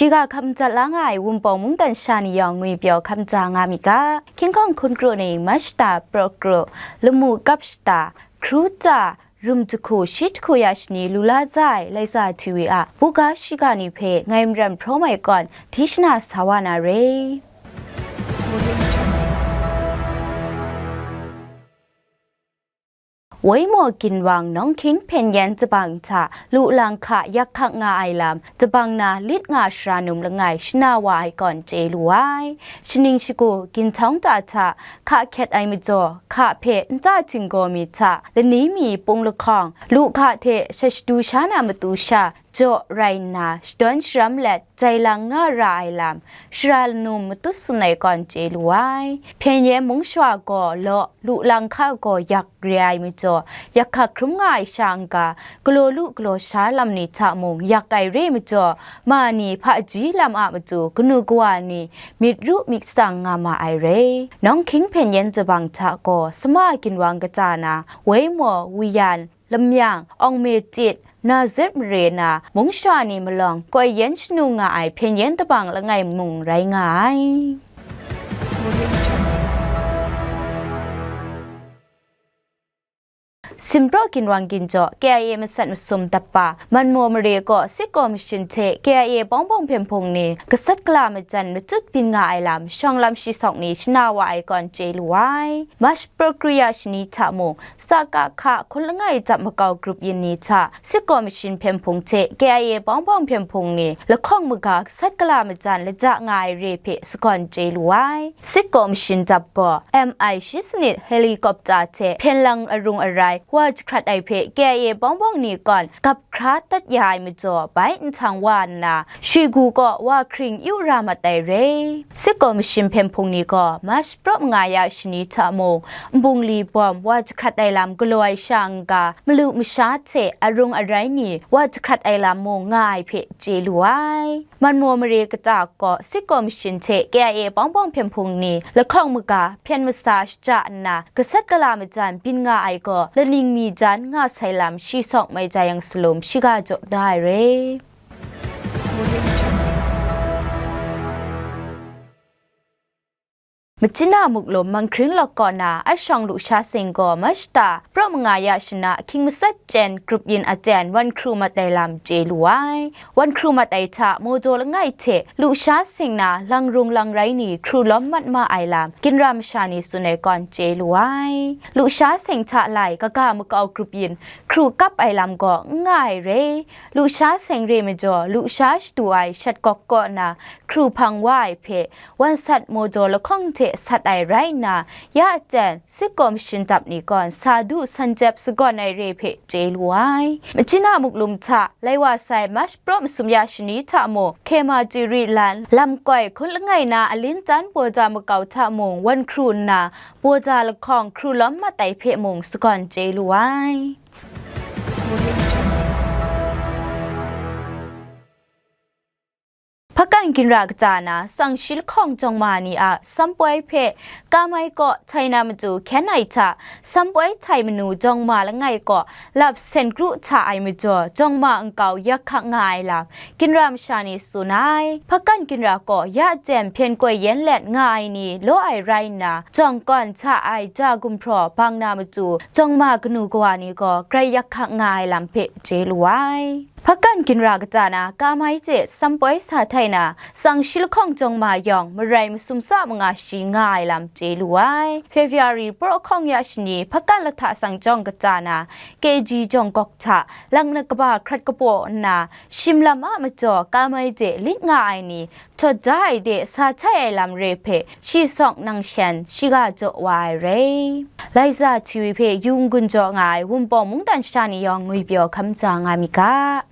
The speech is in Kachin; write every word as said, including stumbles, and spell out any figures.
Shiga hkam jat la nga ai Wunpawng mungdan sha ni yawng ngwipyaw hkam ja nga mi ga, King Kong hkun kru ning mashta praw kru, lamu kap shata, hkru tsa, rum jahku shi jahku ya shani lu la za ai Laisa T V a buga shiga ni hpe ngai Maram Hpraw Mai kawn di shana sa wa na re. Woi maw ginwang nawng hkying hpyen yen tsabang hta lu lang hka yak hkak nga ai lam, tsabang na lit nga sara num langai shana wa ai kawn chye lu ai. Shaning shagu ginhtawng ta hta hka hkyet ai majaw, hka hpe nta htinggaw mi hta lani mi pung lahkawng, lu hka hte shat shadu sha na matu sha, jaw rai nna, shadawn sharam let jai lang nga ra ai lam, shara lanum matut tsun ai kawn chye lu ai. Hpyen yen mung shawa gaw law, lu lang hka gaw yak re ai majaw, yak hkak hkrum nga ai sha n-ga, galaw lu galaw sha lam ni hta mung yak ai re majaw, ma ni hpaji lam a matu kanu kawa ni myit ru myit tsang nga ma ai re. Nawng hkying hpyen yen tsabang hta gaw sama ginwang kata na, woi maw, wuyan, lamyang, awng me tit, Nazareth mare na mung shawa ni malawng koi yen shanu nga ai hpyen yen tsabang langai mung rai nga ai. Simpraw ginwang ginjaw K I A masat masum dap pa, Manmaw mare kaw State Commission hte K I A bawng bawng hpyen hpung ni gasat gala majan matut byin nga ai lam, shawng lam shi sawk ni shana wa ai kawn chye lu ai. March praw kru ya shani hta mung, Sakahka hkun langai dap makau grup yin ni hta, State Commission hpyen hpung hte K I A bawng bawng hpyen hpung ni lahkawng maga gasat gala majan laja nga ai re hpe sagawn chye lu ai. State Commission dap gaw M I shi sanit helicopter hte hpyen lang arung arai wa jahkrat ai hpe K I A bawng bawng ni kawn gap hkra dat ya ai majaw, bai nhtang wa nna, Shwigu kaw wa hkring yu ra mat ai re. State Commission hpyen hpung ni gaw March praw manga ya shani hta mung, nbungli bawm wa jahkrat ai lam galaw ai sha n-ga, malu masha hte arung arai ni wa jahkrat ai lam mung nga ai hpe chye lu ai. Manmaw mare kata kaw State Commission hte K I A bawng bawng hpyen hpung ni lahkawng maga hpyen masa shaja nna, gasat gala majan byin nga ai gaw, laning mi jan nga sai lam shi sawk mai ja yang salum shiga jaw da ai re. Machyin a muklum Manghkring lawk kaw na Ashawng Lusha Seng gaw March ta praw manga ya shana hkying matsat chyen grup yin aten wan hkru mat ai lam chye lu ai. Wan hkru mat ai hta, Mawdaw langai hte Lusha Seng na langrung langrai ni hkru lawm mat ma ai lam, ginra masha ni tsun ai kawn chye lu ai. Lusha Seng hta lai kaga makau grup yin hkru kap ai lam gaw n nga ai re. Lusha Seng re majaw, Lusha shadu ai shat gawk kaw na hkru hpang wa ai hpe, wan sat Mawdaw lahkawng hte sat ai rai nna, ya aten State Commission dap ni gawn sa du san jep sagawn ai re hpe chye lu ai. Machyin a muklum hta lai wa sai March praw masum ya shani hta mung, Khema Jiri lan lam koi hkun langai na Alintan Bawda makau hta mung wan hkru nna, Bawda lahkawng hkru lawm mat ai hpe mung sagawn chye lu ai. Hpakan ginra kata na, Sangshi lahkawng jawng ma ni a Sampoi hpe Kamai kaw China matu hkyen ai hta, Sampoi Chai manu jawng ma langai kaw lap sen kru hta ai majaw, jawng ma nkau yak hkak nga ai lam, ginra masha ni tsun ai. Hpakan ginra kaw ya jem hpyen koi yen let nga ai ni law ai rai nna, jawng kawn hta ai ja gumhpraw bang na matu, jawng ma kanu kawa ni gaw grai yak hkak nga ai lam hpe chye lu ai. Hpakan ginra kata na, Kamai hte Sampoi sa htai na, Sangshi lahkawng jawng ma yawng, marai masum tsa manga shi nga ai lam chye lu ai. February praw hkawng ya shani, Hpakan lahta sang jawng kata na, K G jawng gawk hta, lang na kaba hkrat kapaw nna, shim lam a majaw Kamai de lit nga ai ni, htawt da ai de sa htai ai lam re hpe, shi sawk nang shen, shiga jaw wa ai re. Laiza T V hpe yung gun jaw nga ai Wunpawng mungdan sha ni yawng ngwipyaw hkam ja nga mi ga.